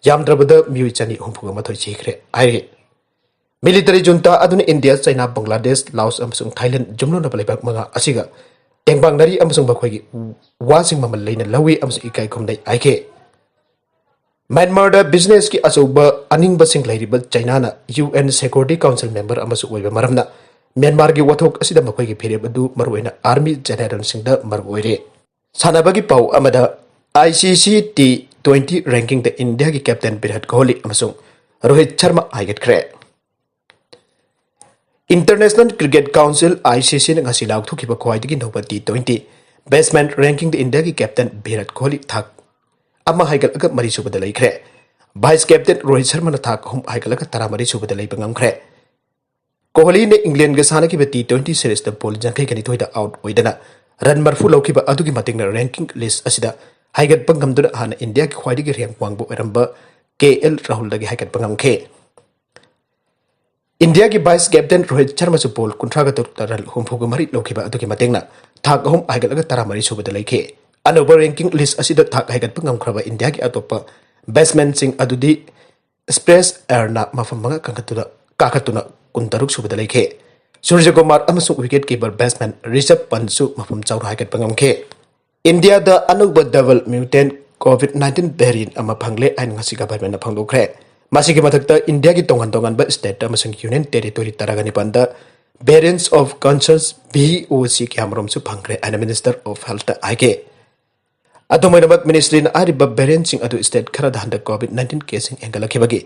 ꯌꯥꯝꯗ꯭ꯔꯕꯗ ꯃꯤꯑꯣꯏ ꯆꯅꯤ ꯍꯨꯝꯐꯨꯒ ꯃꯥꯊꯣꯏ ꯁꯤꯈ꯭ꯔꯦ ꯍꯥꯏꯔꯤ꯫ ꯃꯤꯂꯤꯇꯔꯤ ꯖꯨꯟꯇꯥ ꯑꯗꯨꯅ ꯏꯟꯗꯤꯌꯥ, ꯆꯩꯅꯥ, ꯕꯪꯒ꯭ꯂꯥꯗꯦꯁ, ꯂꯥꯑꯣꯁ ꯑꯃꯁꯨꯡ ꯊꯥꯏꯂꯦꯟ ꯌꯨꯝꯂꯣꯟꯅꯕ ꯂꯩꯕꯥꯛ ꯃꯉꯥ ꯑꯁꯤꯒ ꯇꯦꯡꯕꯥꯡꯅꯔꯤ ꯑꯃꯁꯨꯡ ꯃꯈꯣꯏꯒꯤ ꯋꯥꯁꯤꯡ ꯃꯃꯜ ꯂꯩꯅ ꯂꯧꯏ ꯑꯃꯁꯨꯡ ꯏꯀꯥꯏ ꯈꯨꯝꯅꯩ ꯍꯥꯏꯈꯤ꯫ ꯃ꯭ꯌꯥꯟꯃꯥꯔꯗ ꯕꯤꯖꯤꯅꯦꯁꯀꯤ ꯑꯆꯧꯕ ꯑꯅꯤꯡꯕꯁꯤꯡ ꯂꯩꯔꯤꯕ ꯆꯩꯅꯥꯅ U N security council member ꯑꯃꯁꯨ ꯑꯣꯏꯕ ꯃꯔꯝꯅ ꯃ꯭ꯌꯥꯟꯃꯥꯔꯒꯤ ꯋꯥꯊꯣꯛ ꯑꯁꯤꯗ ꯃꯈꯣꯏꯒꯤ ꯐꯤꯔꯦꯞ ꯑꯗꯨ ꯃꯔꯨꯑꯣꯏꯅ ꯑꯥꯔꯃꯤ ꯖꯦꯅꯦꯔꯦꯜꯁꯤꯡꯗ ꯃꯔꯨ ꯑꯣꯏꯔꯦ꯫ ꯁꯥꯟꯅꯕꯒꯤ ꯄꯥꯎ ꯑꯃꯗ, I C C T twenty ꯔꯦꯡꯀꯤꯡꯗ ꯏꯟꯗꯤꯌꯥꯒꯤ ꯀꯦꯞꯇꯦꯟ ꯚꯤꯔꯥꯠ ꯀꯣꯍꯂꯤ ꯑꯃꯁꯨꯡ ꯔꯣꯍꯤꯠ ꯁꯔꯃ ꯍꯥꯏꯒꯠꯈ꯭ꯔꯦ꯫ ꯏꯟꯇꯔꯅꯦꯁꯅꯦꯜ ꯀ꯭ꯔꯤꯀꯦꯠ ꯀꯥꯎꯟꯁꯤꯜ, ICC, ꯅ ꯉꯁꯤ ꯂꯥꯎꯊꯣꯛꯈꯤꯕ ꯈ꯭ꯋꯥꯏꯗꯒꯤ ꯅꯧꯕ ꯇꯤ ꯇ꯭ꯋꯦꯟꯇꯤ ꯕꯦꯠꯁꯃꯦꯟ ꯔꯦꯡꯀꯤꯡꯗ ꯏꯟꯗꯤꯌꯥꯒꯤ ꯀꯦꯞꯇꯦꯟ ꯚꯤꯔꯥꯠ ꯀꯣꯍꯂꯤ ꯊꯥꯛ ꯑꯃ ꯍꯥꯏꯒꯠꯂꯒ ꯃꯔꯤꯁꯨꯕꯗ ꯂꯩꯈ꯭ꯔꯦ꯫ ꯚꯥꯏꯁ ꯀꯦꯞꯇꯦꯟ ꯔꯣꯍꯤꯠ ꯁꯔꯃꯅ ꯊꯥꯛ ꯑꯍꯨꯝ ꯍꯥꯏꯒꯠꯂꯒ ꯇꯔꯥꯃꯔꯤꯁꯨꯕꯗ ꯂꯩꯕ ꯉꯝꯈ꯭ꯔꯦ꯫ ꯀꯣꯍꯂꯤꯅ ꯏꯪꯂꯦꯟꯒ ꯁꯥꯟꯅꯈꯤꯕ ꯇꯤ ꯇ꯭ꯋꯦꯟꯇꯤ ꯁꯤꯔꯤꯖꯇ ꯕꯣꯜ ꯌꯥꯡꯈꯩꯒ ꯅꯤꯊꯣꯏꯗ ꯑꯥꯎꯠ ꯑꯣꯏꯗꯅ ꯔꯟ ꯃꯔꯐꯨ ꯂꯧꯈꯤꯕ ꯑꯗꯨꯒꯤ ꯃꯇꯤꯛꯅ ꯔꯦꯡꯀꯤꯡ ꯂꯤꯁ ꯑꯁꯤꯗ ꯍꯥꯏꯒꯠꯄ ꯉꯝꯗꯨꯅ ꯍꯥꯟꯅ ꯏꯟꯗꯤꯌꯥꯒꯤ ꯈ꯭ꯋꯥꯏꯗꯒꯤ ꯔꯦꯡꯛ ꯋꯥꯡꯕ ꯑꯣꯏꯔꯝꯕ ꯀꯦ ꯑꯦꯜ ꯔꯥꯍꯨꯜꯗꯒꯤ ꯍꯥꯏꯒꯠꯄ ꯉꯝꯈꯤ꯫ ꯏꯟꯗꯤꯌꯥꯒꯤ ꯚꯥꯏꯁ ꯀꯦꯞꯇꯦꯟ ꯔꯣꯍꯤꯠ ꯁꯔꯃꯁꯨ ꯕꯣꯜ ꯀꯨꯟꯊ꯭ꯔꯥꯒ ꯇꯔꯨꯛꯇ ꯔꯟ ꯍꯨꯝꯐꯨꯒ ꯃꯔꯤ ꯂꯧꯈꯤꯕ ꯑꯗꯨꯒꯤ ꯃꯇꯦꯡꯅ ꯊꯥꯛ ꯑꯍꯨꯝ ꯍꯥꯏꯒꯠꯂꯒ ꯇꯔꯥꯃꯔꯤ ꯁꯨꯕꯗ ꯂꯩꯈꯤ꯫ ꯑꯅꯧꯕ ꯔꯦꯡꯀꯤꯡ ꯂꯤꯁ ꯑꯁꯤꯗ ꯊꯥꯛ ꯍꯥꯏꯒꯠꯄ ꯉꯝꯈ꯭ꯔꯕ ꯏꯟꯗꯤꯌꯥꯒꯤ ꯑꯇꯣꯞꯄ ꯕꯦꯠꯁꯃꯦꯟꯁꯤꯡ ꯑꯗꯨꯗꯤ ꯁ꯭ꯄꯦꯁ ꯑꯦꯔꯅ ꯃꯐꯝ ꯃꯉꯥ ꯀꯥꯈꯠꯇꯨꯅ ꯀꯥꯈꯠꯇꯨꯅ ꯀꯨꯟꯇꯔꯨꯛ ꯁꯨꯕꯗ ꯂꯩꯈꯤ꯫ ꯁꯨꯔꯖ ꯀꯨꯃꯥꯔ ꯑꯃꯁꯨꯡ ꯋꯤꯀꯦꯠ ꯀꯤꯄꯔ ꯕꯦꯠꯁꯃꯦꯟ ꯔꯤꯁꯕ ꯄꯟꯠꯁꯨ ꯃꯐꯝ ꯆꯥꯎꯅ ꯍꯥꯏꯒꯠꯄ ꯉꯝꯈꯤ꯫ ꯏꯟꯗꯤꯌꯥꯗ ꯑꯅꯧꯕ ꯗꯕꯜ ꯃ꯭ꯌꯨꯇꯦꯟ ꯀꯣꯚꯤꯗ ꯅꯥꯏꯟꯇꯤꯟ ꯚꯦꯔꯤꯌꯦꯟꯠ ꯑꯃ ꯐꯪꯂꯦ ꯍꯥꯏꯅ ꯉꯁꯤ ꯒꯚꯔꯟꯃꯦꯟꯠꯅ ꯐꯣꯡꯗꯣꯛꯈ꯭ꯔꯦ꯫ ꯃꯁꯤꯒꯤ ꯃꯊꯛꯇ ꯏꯟꯗꯤꯌꯥꯒꯤ ꯇꯣꯉꯥꯟ ꯇꯣꯉꯥꯟꯕ ꯁ꯭ꯇꯦꯠ ꯑꯃꯁꯨꯡ ꯌꯨꯅꯤꯌꯟ ꯇꯦꯔꯤꯇꯣꯔꯤ ꯇꯔꯥꯒ ꯅꯤꯄꯥꯟꯗ ꯚꯦꯔꯤꯌꯦꯟꯠꯁ ꯑꯣꯐ ꯀꯟꯁꯔꯟꯁ, VOC, ꯀꯌꯥꯃꯔꯨꯝꯁꯨ ꯐꯪꯈ꯭ꯔꯦ ꯍꯥꯏꯅ ꯃꯤꯅꯤꯁꯇꯔ ꯑꯣꯐ ꯍꯦꯜꯊꯇ ꯍꯥꯏꯈꯤ꯫ ꯑꯗꯨꯝ ꯑꯣꯏꯅꯃꯛ, ꯃꯤꯅꯤꯁꯇ꯭ꯔꯤꯅ ꯍꯥꯏꯔꯤꯕ ꯚꯦꯔꯤꯌꯦꯟꯠꯁꯤꯡ ꯑꯗꯨ ꯁ꯭ꯇꯦꯠ ꯈꯔꯗ ꯍꯟꯗꯛ ꯀꯣꯚꯤꯗ ꯅꯥꯏꯟꯇꯤꯟ ꯀꯦꯁꯁꯤꯡ ꯍꯦꯟꯒꯠꯂꯛꯈꯤꯕꯒꯤ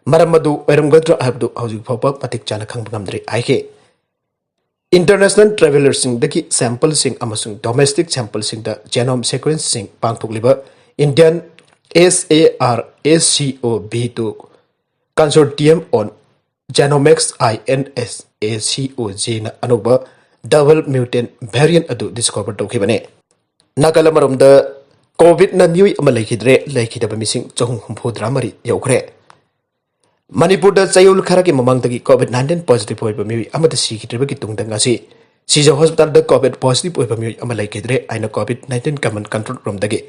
ꯃꯔꯝ ꯑꯗꯨ ꯑꯣꯏꯔꯝꯒꯗ꯭ꯔꯥ ꯍꯥꯏꯕꯗꯨ ꯍꯧꯖꯤꯛ ꯐꯥꯎꯕ ꯃꯇꯤꯛ ꯆꯥꯅ ꯈꯪꯕ ꯉꯝꯗ꯭ꯔꯤ ꯍꯥꯏꯈꯤ꯫ ꯏꯟꯇꯔꯅꯦꯁꯅꯦꯜ ꯇ꯭ꯔꯦꯚꯦꯂꯔꯁꯤꯡꯗꯒꯤ ꯁꯦꯝꯄꯜꯁꯤꯡ ꯑꯃꯁꯨꯡ ꯗꯣꯃꯦꯁꯇꯤꯛ ꯁꯦꯝꯄꯜꯁꯤꯡꯗ ꯖꯦꯅꯣꯝ ꯁꯤꯀ꯭ꯋꯦꯟꯁꯁꯤꯡ ꯄꯥꯡꯊꯣꯛꯂꯤꯕ Indian SARACOV two Consortium on Genomics, INSACOG ꯅ ꯑꯅꯧꯕ ꯗꯕꯜ ꯃ꯭ꯌꯨꯇꯦꯟ ꯚꯦꯔꯤꯌꯦꯟꯠ ꯑꯗꯨ ꯗꯤꯁꯀꯣꯚꯔ ꯇꯧꯈꯤꯕꯅꯤ꯫ ꯅꯥꯀꯜ ꯑꯃꯔꯣꯝꯗ, ꯀꯣꯚꯤꯗꯅ ꯃꯤꯑꯣꯏ ꯑꯃ ꯂꯩꯈꯤꯗ꯭ꯔꯦ, ꯂꯩꯈꯤꯗꯕ ꯃꯤꯁꯤꯡ ꯆꯍꯨꯝ ꯍꯨꯝꯐꯨꯇꯔꯥ ꯃꯔꯤ ꯌꯧꯈ꯭ꯔꯦ꯫ ꯃꯅꯤꯄꯨꯔꯗ ꯆꯌꯣꯜ ꯈꯔꯒꯤ ꯃꯃꯥꯡꯗꯒꯤ ꯀꯣꯚꯤꯗ ꯅꯥꯏꯟꯇꯤꯟ ꯄꯣꯖꯤꯇꯤꯚ ꯑꯣꯏꯕ ꯃꯤꯑꯣꯏ ꯑꯃꯗ ꯁꯤꯈꯤꯗ꯭ꯔꯤꯕꯒꯤ ꯇꯨꯡꯗ ꯉꯁꯤ ꯁꯤꯖ ꯍꯣꯁꯄꯤꯇꯥꯜꯗ ꯀꯣꯚꯤꯗ ꯄꯣꯖꯤꯇꯤꯚ ꯑꯣꯏꯕ ꯃꯤꯑꯣꯏ ꯑꯃ ꯂꯩꯈꯤꯗ꯭ꯔꯦ ꯍꯥꯏꯅ ꯀꯣꯚꯤꯗ ꯅꯥꯏꯟꯇꯤꯟ ꯀꯃꯥꯟꯗ ꯀꯟꯇ꯭ꯔꯣꯜ ꯔꯨꯝꯗꯒꯤ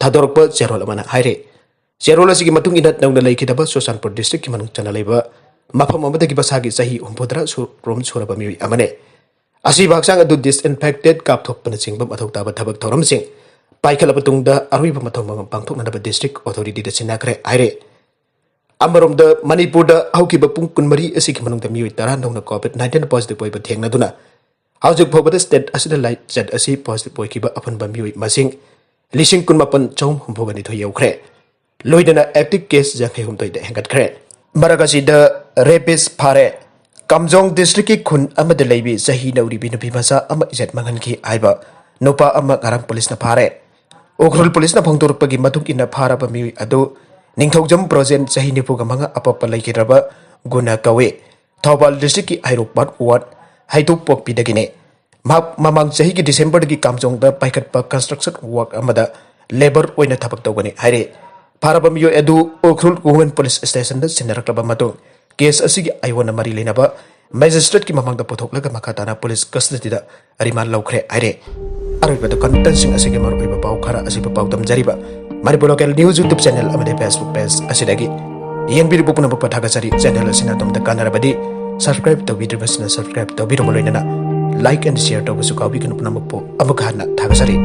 ꯊꯥꯗꯣꯔꯛꯄ ꯆꯦꯔꯣꯜ ꯑꯃꯅ ꯍꯥꯏꯔꯤ꯫ ꯆꯦꯔꯣꯜ ꯑꯁꯤꯒꯤ ꯃꯇꯨꯡ ꯏꯟꯅ, ꯅꯧꯅ ꯂꯩꯈꯤꯗꯕ ꯆꯨꯔꯆꯥꯟꯄꯨꯔ ꯗꯤꯁꯇ꯭ꯔꯤꯛꯀꯤ ꯃꯅꯨꯡ ꯆꯟꯅ ꯂꯩꯕ ꯃꯐꯝ ꯑꯃꯗꯒꯤ ꯃꯁꯥꯒꯤ ꯆꯍꯤ ꯍꯨꯝꯐꯨꯇꯔꯥ ꯁꯨ-, ꯔꯣꯝ ꯁꯨꯔꯕ ꯃꯤꯑꯣꯏ ꯑꯃꯅꯤ꯫ ꯑꯁꯤꯕ ꯍꯛꯆꯥꯡ ꯑꯗꯨ ꯗꯤꯁꯏꯟꯐꯦꯛꯇꯦꯠ ꯀꯥꯞꯊꯣꯛꯄꯅꯆꯤꯡꯕ ꯃꯊꯧ ꯇꯥꯕ ꯊꯕꯛ ꯊꯧꯔꯝꯁꯤꯡ ꯄꯥꯏꯈꯠꯂꯕ ꯇꯨꯡꯗ ꯑꯔꯣꯏꯕ ꯃꯊꯧ ꯃꯉꯝ ꯄꯥꯡꯊꯣꯛꯅꯅꯕ ꯗꯤꯁꯇ꯭ꯔꯤꯛ ꯑꯣꯊꯣꯔꯤꯇꯤꯗ ꯁꯤꯟꯅꯈ꯭ꯔꯦ ꯍꯥꯏꯔꯦ꯫ ꯑꯃꯔꯣꯝꯗ, ꯃꯅꯤꯄꯨꯔꯗ ꯍꯧꯈꯤꯕ ꯄꯨꯡ ꯀꯨꯟꯃꯔꯤ ꯑꯁꯤꯒꯤ ꯃꯅꯨꯡꯗ ꯃꯤꯑꯣꯏ ꯇꯔꯥ ꯅꯧꯅ ꯀꯣꯚꯤꯗ ꯅꯥꯏꯟꯇꯤꯟ ꯄꯣꯖꯤꯇꯤꯚ ꯑꯣꯏꯕ ꯊꯦꯡꯅꯗꯨꯅ ꯍꯧꯖꯤꯛ ꯐꯥꯎꯕꯗ ꯁ꯭ꯇꯦꯠ ꯑꯁꯤꯗ ꯂꯥꯏꯆꯠ ꯑꯁꯤ ꯄꯣꯖꯤꯇꯤꯚ ꯑꯣꯏꯈꯤꯕ ꯑꯄꯨꯟꯕ ꯃꯤꯑꯣꯏ ꯃꯁꯤꯡ ꯂꯤꯁꯤꯡ ꯀꯨꯟ ꯃꯥꯄꯟ ꯆꯍꯨꯝ ꯍꯨꯝꯐꯨꯒ ꯅꯤꯊꯣꯏ ꯌꯧꯈ꯭ꯔꯦ꯫ ꯂꯣꯏꯗꯅ active case ꯌꯥꯡꯈꯩ ꯍꯨꯝꯗꯣꯏꯗ ꯍꯦꯟꯒꯠꯈ꯭ꯔꯦ꯫ ꯃꯔꯛ ꯑꯁꯤꯗ rapist ꯐꯥꯔꯦ꯫ ꯀꯥꯝꯖꯣꯡ district ꯀꯤ ꯈꯨꯟ ꯑꯃꯗ ꯂꯩꯕꯤ ꯆꯍꯤ ꯅꯧꯔꯤꯕꯤ ꯅꯨꯄꯤ ꯃꯆꯥ ꯑꯃ ꯏꯖꯠ ꯃꯥꯡꯍꯟꯈꯤ ꯍꯥꯏꯕ ꯅꯨꯄꯥ ꯑꯃ ꯉꯔꯥꯡ ꯄꯨꯂꯤꯁꯅ ꯐꯥꯔꯦ꯫ ꯎꯈ꯭ꯔꯨꯜ ꯄꯨꯂꯤꯁꯅ ꯐꯣꯡꯗꯣꯔꯛꯄꯒꯤ ꯃꯇꯨꯡ ꯏꯟꯅ, ꯐꯥꯔꯕ ꯃꯤꯑꯣꯏ ꯑꯗꯨ ꯅꯤꯡꯊꯧꯖꯝ ꯕ꯭ꯔꯣꯖꯦꯟ, ꯆꯍꯤ ꯅꯤꯐꯨꯒ ꯃꯉꯥ, ꯑꯄꯣꯛꯄ ꯂꯩꯈꯤꯗ꯭ꯔꯕ ꯒꯨꯅ ꯀꯧꯏ꯫ ꯊꯧꯕꯥꯜ district ꯀꯤ ꯍꯩꯔꯣꯛ part one ꯍꯩꯇꯨꯞꯄꯣꯛꯄꯤꯗꯒꯤꯅꯤ꯫ ꯃꯍꯥꯛ ꯃꯃꯥꯡ ꯆꯍꯤꯒꯤ December ꯗꯒꯤ ꯀꯥꯝꯖꯣꯡꯗ ꯄꯥꯏꯈꯠꯄ construction work ꯑꯃꯗ labour ꯑꯣꯏꯅ ꯊꯕꯛ ꯇꯧꯒꯅꯤ ꯍꯥꯏꯔꯤ꯫ ꯐꯥꯔꯕ ꯃꯤꯑꯣꯏ ꯑꯗꯨ ꯎꯈ꯭ꯔꯨꯜ Women Police Station ꯗ ꯁꯤꯟꯅꯔꯛꯂꯕ ꯃꯇꯨꯡ, case ꯑꯁꯤꯒꯤ ꯑꯥꯏꯑꯣꯟꯅ ꯃꯔꯤ ꯂꯩꯅꯕ magistrate ꯀꯤ ꯃꯃꯥꯡꯗ ꯄꯨꯊꯣꯛꯂꯒ ꯃꯈꯥ ꯇꯥꯅ police custody ꯗ remand ꯂꯧꯈ꯭ꯔꯦ ꯍꯥꯏꯔꯤ꯫ ꯑꯔꯣꯏꯕꯗ ꯀꯟꯇꯦꯟꯁꯤꯡ ꯑꯁꯤꯒꯤ ꯃꯔꯨꯑꯣꯏꯕ ꯄꯥꯎ ꯈꯔ ꯑꯁꯤꯕꯨ ꯄꯥꯎꯗꯝꯖꯔꯤꯕ Manipur Local News YouTube channel ꯑꯃꯗꯤ Facebook page ꯑꯁꯤꯗꯒꯤ꯫ ꯌꯦꯡꯕꯤꯔꯤꯕ ꯄꯨꯝꯅꯃꯛꯄꯨ ꯊꯥꯒꯠꯆꯔꯤ꯫ Channel ꯑꯁꯤꯅ ꯑꯗꯣꯝꯗ ꯀꯥꯟꯅꯔꯕꯗꯤ subscribe ꯇꯧꯕꯤꯗ꯭ꯔꯤꯕꯁꯤꯅ subscribe ꯇꯧꯕꯤꯔꯕ ꯂꯣꯏꯅꯅ like and share ꯇꯧꯕꯁꯨ ꯀꯥꯎꯕꯤꯒꯅꯨ꯫ ꯄꯨꯝꯅꯃꯛꯄꯨ ꯑꯃꯨꯛ ꯍꯟꯅ ꯊꯥꯒꯠꯆꯔꯤ꯫